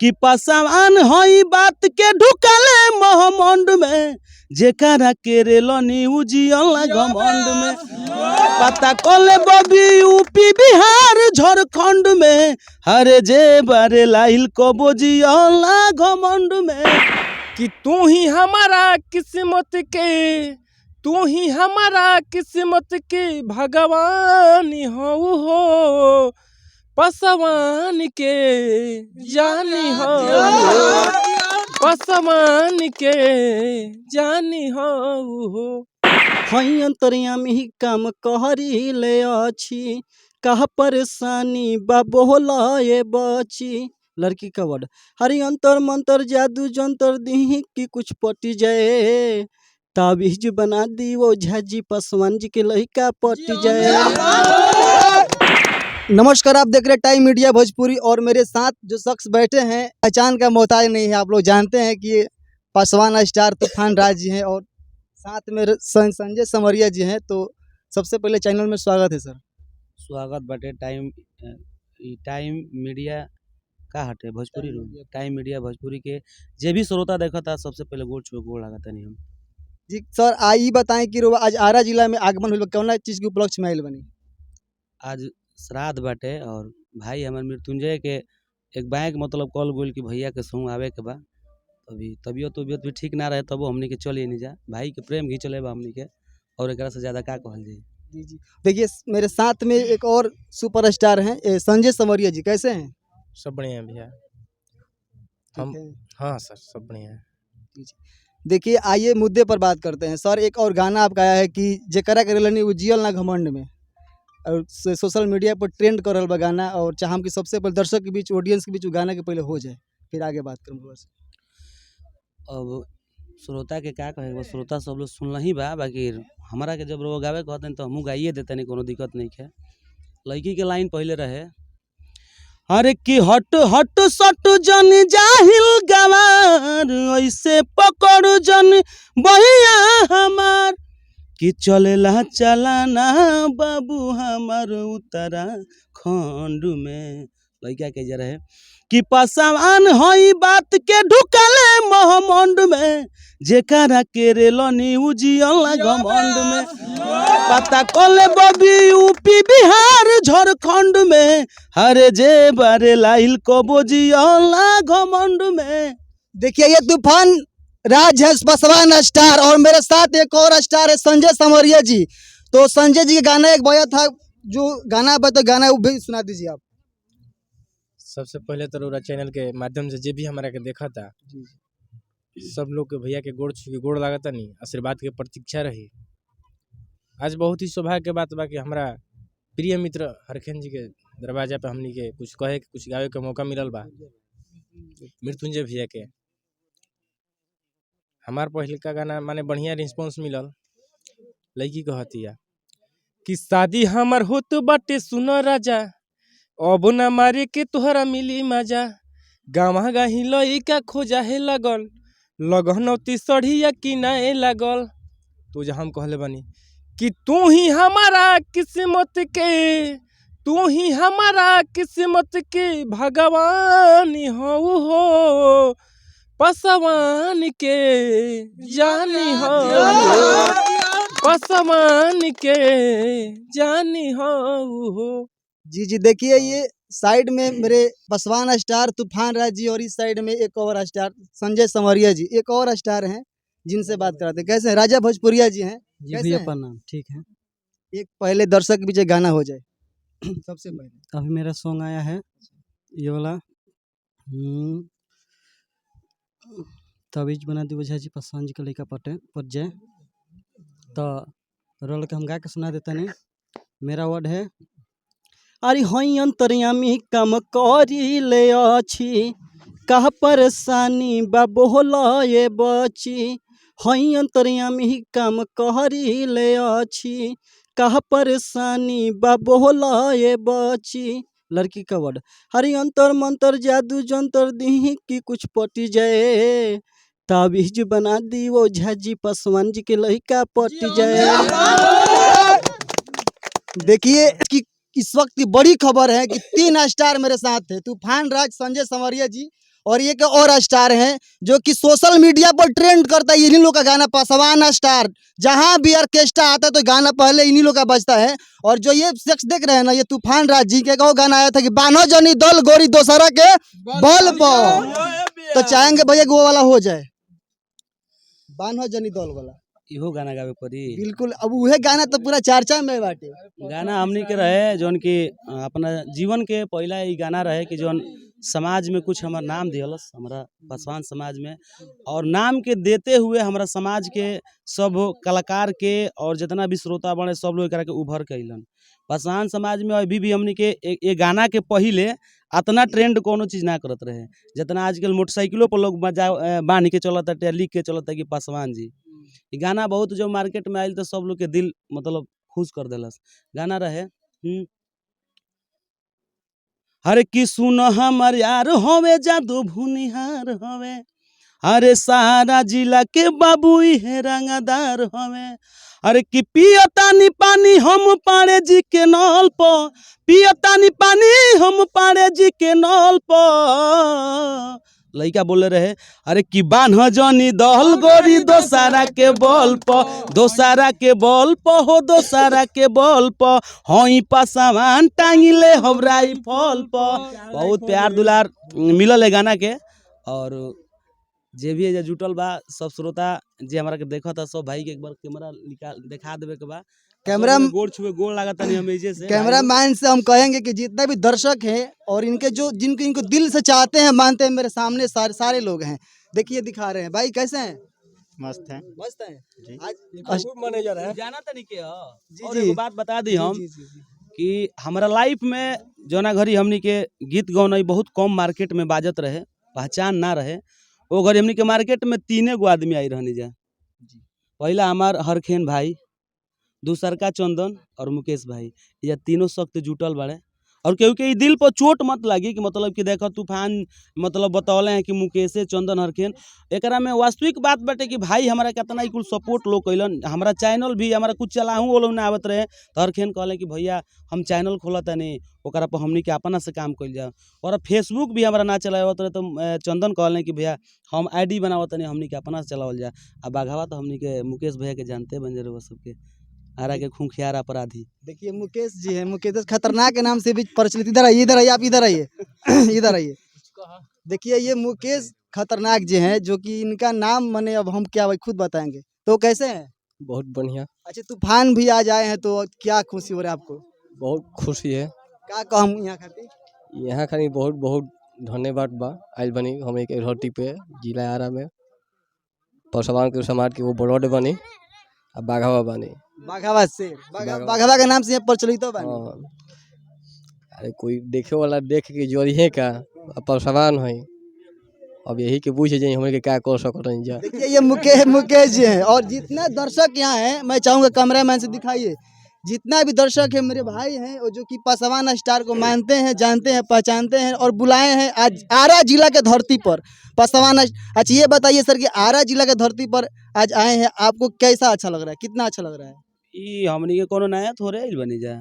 कि पासवान हई बात के ढुकले महमंड में, जेकरा के रेलनी उजियल घमंड में। पता कले बबी यूपी बिहार झारखंड में, हरे जे बारे लाइल कबो जियला घमंड में। कि तू ही हमारा किस्मत के, तू ही हमारा किस्मत के भगवान हो हो, पसवान के जानी हो, पसवान के जानी हो हो। हई अंतर्यामी काम कहरी ले अछि, कह परेशानी बा बोलाए बची। लड़की का वर्ड, हरि अंतर मंतर जादू जंतर दीही कि कुछ पटी जाए, ताबीज बना दी वो झाजी पासवान जी के लड़का पटी जाए। नमस्कार, आप देख रहे हैं टाइम मीडिया भोजपुरी और मेरे साथ जो शख्स बैठे हैं पहचान का मोहताज नहीं है। आप लोग जानते हैं कि ये पासवान स्टार तूफान राज जी हैं और साथ में संजय समरिया जी हैं। तो सबसे पहले चैनल में स्वागत है सर। स्वागत बाटे। टाइम ई टाइम मीडिया का हटे भोजपुरी रू टाइम मीडिया भोजपुरी के जे भी श्रोता देखता सबसे पहले गोड़ छू गोड़ लागता नहीं हम। जी सर, आई बताएं कि रउआ आज आरा जिला में आगमन हुई, कौना चीज़ के उपलक्ष्य में आयल बनी? आज श्राद्ध बाटे और भाई हमार मृत्युंजय के एक बैंक मतलब कॉल गोल कि भैया के संग आवे के बा। अभी तबियत उबियत भी ठीक ना रहे तबो हमनी के चली नहीं जा, भाई के प्रेम घिंचले बा हमनी के, और एकरा से ज़्यादा का कहल जाई। जी जी, देखिए मेरे साथ में एक और सुपरस्टार हैं संजय समरिया जी, कैसे हैं? सब बढ़िया है भैया। ठीक हम है। हाँ सर, सब बढ़िया है। देखिए आइए मुद्दे पर बात करते हैं सर। एक और गाना आपका आया है कि जेकरा के रेलनी उ जियल ना घमंड में, और सोशल मीडिया पर ट्रेंड कर रहल बा गाना, और चाहम कि सबसे पहले दर्शक के बीच, ऑडियंस के बीच उ गाना के पहले हो जाए, फिर आगे बात करूँ। अब श्रोता के का कहे बा, श्रोता सब लोग सुनल ही बा, बाकी हमरा के जब रोग गावे कहते तो हमहूँ गाइए देते नहीं, कोनो दिक्कत नहीं है। लड़की के लाइन पहले रहे, अरे कि हट हट सट जन जाहिल गवार, ऐसे पकड़ जन बहिया हमार, कि चलेला चलाना बाबू हमार उत्तराखंड में। लड़का के जे रहे कि पासवान हई बात के ढुकले महमंड में, जेकरा के रेलनी उजियल घमंड में। पता कले बबी यूपी बिहार झारखंड में, हरे जे बारे लाइल कबो जियला घमंड में। देखिए ये तूफान राज है पासवान स्टार, और मेरे साथ एक और स्टार है संजय समरिया जी। तो संजय जी का गाना एक बजा था, जो गाना बता गाना वो भी सुना दीजिए आप। सबसे पहले तो रउरा चैनल के माध्यम से जे भी हमारा के देखा था सब लोग के भैया के गोड़ छू के गोड़ लागता नहीं, आशीर्वाद के प्रतीक्षा रही। आज बहुत ही सौभाग्य के बात बा कि हमारा प्रिय मित्र हरखेन जी के दरवाजा पे हमनी के कुछ कहे के कुछ गावे के मौका मिलल बा। मृत्युंजय भैया के हमार पहिलका गाना माने बढ़िया रिस्पॉन्स मिलल। लड़की कहतिया कि शादी हमार होत बाटे सुन राजा, अब ना मारे के तोहरा मिली मजा, गाँवा गाही लइका खोजा हे लगल, लगनौती सढ़िया किनाए लागल। तो जहाँ हम कहले बानी कि तू ही हमारा किस्मत के, तू ही हमारा किस्मत के भगवान हो हो, पसवान के जानी हो, पसवान के जानी हो हो। जी जी, देखिए ये साइड में मेरे पासवान स्टार तूफान राज जी और इस साइड में एक और स्टार संजय समरिया जी, एक और स्टार हैं जिनसे बात कराते हैं। कैसे हैं? राजा भोजपुरिया जी हैं। जी कैसे भैया हैं? प्रणाम। ठीक है, एक पहले दर्शक के बीच गाना हो जाए सबसे पहले। अभी मेरा सॉन्ग आया है ये वाला, तबीज बना दी बुझा जी पासवान जी के लड़का पटे पट जाए, तो रोल के हम गा के सुना देता नहीं। मेरा वर्ड है, अरे हई अंतर्यामी काम करी ले अछि, कह परेशानी बा बोलाए बची, हई अंतर्यामी काम करी ले अछि, कह परेशानी बा बोलाए बची। लड़की का वर्ड, हरि अंतर मंतर जादू जंतर दीही कि कुछ पटी जाए, ताबीज बना दी वो झाजी पासवान जी के लड़का पटी जाए। देखिए कि इस वक्त की बड़ी खबर है कि 3 स्टार मेरे साथ थे, तूफान राज, संजय संवरिया जी और एक और स्टार हैं जो कि सोशल मीडिया पर ट्रेंड करता है इन्हीं लोग का गाना पासवान स्टार। जहाँ भी ऑर्केस्ट्रा आता है तो गाना पहले इन्हीं लोग का बजता है। और जो ये शख्स देख रहे हैं ना, ये तूफान राज जी के वो गाना आया था कि बानो जनी दल गोरी दोसरा के बल पर, तो चाहेंगे भैया कि वो वाला हो जाए, बानो जनी दल वाला। इहो गाना गावे पड़ी? बिल्कुल, अब वह गाना तो पूरा चर्चा में बाटे। गाना हमनी के रहे जौन कि अपना जीवन के पहला ई गाना रहे कि जौन समाज में कुछ हमर नाम दिहलस हमरा पासवान समाज में, और नाम के देते हुए हमरा समाज के सब कलाकार के और जितना भी श्रोता बने सब लोग एकरा के उभर के अइलन। पासवान समाज में अभी भी हमनी के ए गाना के पहिले अतना ट्रेंड कोनो चीज़ ना करत रहे जितना आजकल मोटरसाइकिलो पर लोग बांध के चलत या लिख के चलत कि पासवान जी। ई गाना बहुत जो मार्केट में आयल तो सब लोग के दिल मतलब खुश कर देलस गाना रहे। अरे कि सुन हमर यार हवे जादू भुनिहार हवे, अरे सारा जिला के बाबू इहे रंगदार हवे, अरे कि पियतानी पानी हम पाड़े जी के नल प, पियतानी पानी हम पाड़े जी के नल प, लइका बोले रहे अरे कि बान्ह जनी दहल गोरी दोसारा के बल प, दोसारा के बल प हो दोसारा के बल प, हई पसावान टांगिले हवराई फल प। बहुत प्यार दुलार मिलल है गाना के। और जे भी एजा जुटल बा सब श्रोता जे हमरा के देखता सब भाई के एक बार कैमरा निकाल दिखा देवे के बा। कैमरा सब गोड़ छुए गोड़ लागत नहीं हम एजे से। कैमरा मैन से हम कहेंगे कि जितना भी दर्शक हैं और इनके जो जिनको इनको दिल से चाहते हैं मानते हैं, मेरे सामने सारे सारे लोग हैं, देखिए दिखा रहे हैं। भाई कैसे हैं? मस्त है। मस्त हैं। जी। आज मैनेजर है। जाना तनी के ह। जी, और जी। एगो बात बता दी हम जी, जी, जी। कि हमारा लाइफ में जौना घड़ी हमनी के गीत गौनाई बहुत कम मार्केट में बाजत रहे, पहचान ना रहे, वो घड़ी हमनी के मार्केट में तीने गो आदमी आई रहनी जा। पहला हमार हरखेन भाई, दूसरका चंदन और मुकेश भाई, ये तीनों सख्त जुटल बाड़े। और केहू के ई दिल पर चोट मत लागी कि मतलब कि देखो तूफान मतलब बतौले हैं कि मुकेशे चंदन हरखेन, एकरा में वास्तविक बात बाटे कि भाई हमारा कितना ही कुल सपोर्ट लोग कैलन। हमारा चैनल भी हमारा कुछ चलाहू वो लोग ना आवत रहे तो हरखेन कहले कि भैया हम चैनल खोलत तनी ओकरा पर हमनी के अपना से काम कइल जाओ। और फेसबुक भी हमारा ना चलावत रहे तो चंदन कहले कि भैया हम आईडी बनावत तनी हमनी के अपना से चलावल जा। आ बाघावा तो हमनी के मुकेश भैया के जानते बन जरूर सबके आरा के खूंखियार अपराधी। देखिए मुकेश जी हैं, मुकेश खतरनाक के नाम से भी प्रचलित। इधर आइए, इधर आइए, आप इधर आइए, इधर आइए। देखिए ये मुकेश खतरनाक जी हैं जो कि इनका नाम मैंने अब हम क्या भाई खुद बताएंगे। तो कैसे हैं? बहुत बढ़िया। अच्छा, तूफान भी आज आए हैं तो क्या खुशी हो रहा है आपको? बहुत खुशी है। का कहम यहाँ खातिर? यहाँ खानी बहुत बहुत धन्यवाद बा आइल बनी हम एक धरती पे जिला आरा में पासवान के समाज के वो ब्लड बनी आ बाघावा बनी। बाघावा से बाघावा। बाघावा के नाम से यहाँ प्रचलित बानी। हाँ। अरे कोई देखे वाला देख के जरिए का आ पासवान है, अब यही के पूछ जाई हमरे के का कर सकत हई जा। देखिए ये मुकेश मुकेश जी हैं और जितना दर्शक यहाँ हैं, मैं चाहूँगा कैमरा मैन से दिखाइए, जितना भी दर्शक है मेरे भाई हैं और जो कि पासवान स्टार को मानते हैं, जानते हैं, पहचानते हैं और बुलाए हैं आज आरा जिला के धरती पर पासवान। अच्छा ये बताइए सर कि आरा जिला के धरती पर आज आए हैं, आपको कैसा अच्छा लग रहा है, कितना अच्छा लग रहा है? ई हमनी के कोनो नया थोड़े आइल बनी जा।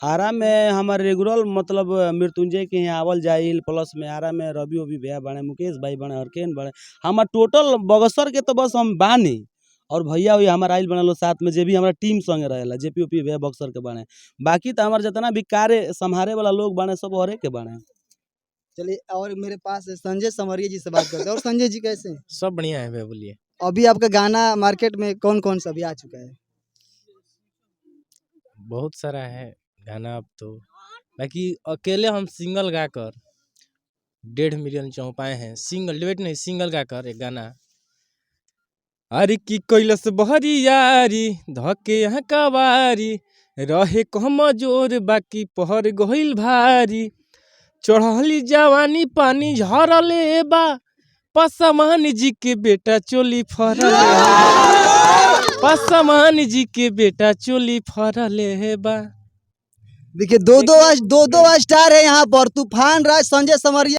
आरा में हमार रेगुलर मतलब मृत्युंजय के यहाँ आवल जाइल, प्लस में आरा में रवि उवि भैया बने, मुकेश भाई बने, हरकेन बने, हमार टोटल बगसर के तो बस हम बानी और भैया भैया हमार आइल बनल साथ में जे भी हमारा टीम संगे रहेला जेपी ओपी भैया बक्सर के बने, बाकी तो हमार जितना भी कार्य संभारे वाला लोग बने सब औरे के बने। चलिए और मेरे पास है संजय समरिया जी से बात करते हैं। और संजय जी कैसे हैं? सब बढ़िया है भैया, बोलिए। अभी आपका गाना मार्केट में कौन कौन सा अभी आ चुका है? बहुत सारा है गाना अब तो, बाकी अकेले हम सिंगल गाकर 1.5 मिलियन चौपाए हैं, सिंगल डिबेट नहीं, सिंगल गाकर एक गाना। अरे की कैलस बहरियारी धके यहाँ कवारी, रहे कम जोर बाकी पहर गहिल भारी, चढ़ली जवानी पानी झरले बा, पासवान जी के बेटा चोली फरले, पासवान जी के बेटा चोली फरले बा। देखिए दो दो दो दो स्टार है यहाँ पर, तूफान राज संजय समरिया।